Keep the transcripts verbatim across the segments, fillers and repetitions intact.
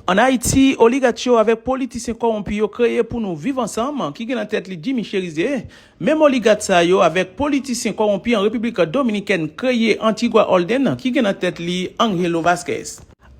Ann Ayiti, oligat yo avèk politisyen kòwonpi yo kreye Pou Nou Viv Ansanm, ki gen nan tèt li Jimmy Chérizier. Menm oligat sa yo avèk politisyen kòwonpi an Repiblik Dominikèn kreye Antigua Holden, ki gen nan tèt li Angelo Vasquez.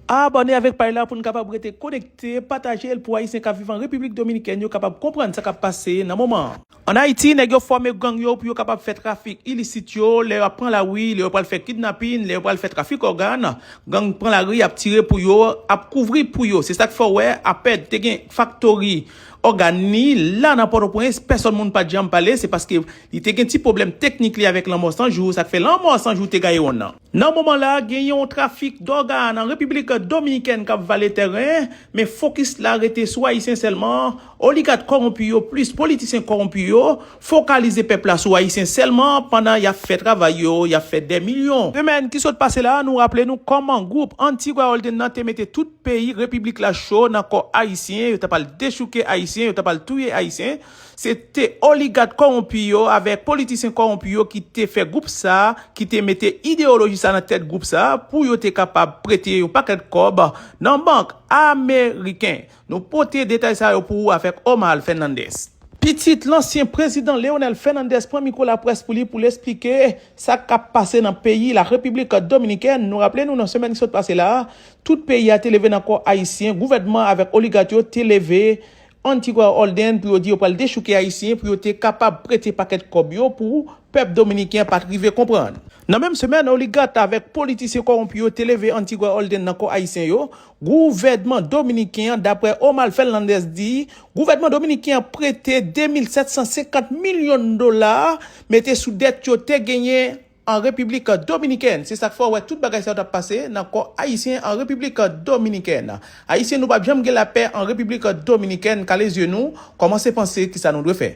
Abòne avèk paj la pou n kapab rete konekte, pataje l pou Ayisyen k ap viv an Repiblik Dominikèn yo kapab konprann sa k ap pase nan moman an. Ann Ayiti, nèg yo fòme gang yo pou yo kapab fè trafik ilisit yo, lè y ap pran lari, lè yo pral fè kidnapin, lè yo pral fè trafik ògàn, gang pran lari, ap tire pou yo, ap kouvri pou yo. Se sa k fè w wè, apèd te gen faktori ògàn li la nan Pòtoprens, pèsòn moun pa t janm pale, se paske li te gen ti pwoblèm teknik li avèk Lanmò San Jou, sa k fè Lanmò San Jou te gaye wonn nan. Nan moman la, gen yon trafik dògàn nan Repiblik Dominikèn k ap vale tèren, men fokis la rete sou Ayisyen sèlman, oligat kòwonpi yo plis politisyen kòwonpi yo, fokalize pèp la sou Ayisyen sèlman pandan y ap fè travay yo, y ap fè dè milyon. Semèn ki sot pase la, nou raple nou kòman gwoup Antigua Holden nan te mete tout peyi Repiblik la cho nan kò Ayisyen, yo t ap al dechouke Ayisyen, yo t ap al touye Ayisyen. Se te oligat kòwonpi yo avèk politisyen kòwonpi yo ki te fè gwoup sa, ki te mete ideyoloji sa nan tèt gwoup sa, pou yo te kapab prete yon pakèt kòb nan bank ameriken. Nou pote detay sa yo pou ou avèk Omar Fernandez. Pitit lansyen prezidan Leonel Fernandez pran mikwo laprès pou li pou l esplike sa k ap pase nan peyi la Repiblik Dominikèn. Nou raple nou nan semèn ki sot pase la, tout peyi a te leve nan kò Ayisyen, gouvènman avèk oligat yo te leve Antigua Holden pou yo di yo pral dechouke Ayisyen pou yo te kapab prete pakèt kòb yo pou pèp dominiken an pa t rive konprann. Nan menm semèn, oligat avèk politisyen kòwonpi yo te leve Antigua Holden nan kò Ayisyen yo. Gouvènman dominiken an, daprè Omar Fernandez di, gouvènman dominiken an prete de mil sèt san senkant milyon dola, mete sou dèt yo te genyen an Repiblik Dominikèn. Se sa k fè w wè tout bagay sa yo t ap pase nan kò Ayisyen an Repiblik Dominikèn. Ayisyen, nou p ap janm gen lapè an Repiblik Dominikèn, kale zye nou, kòmanse panse kisa nou dwe fè.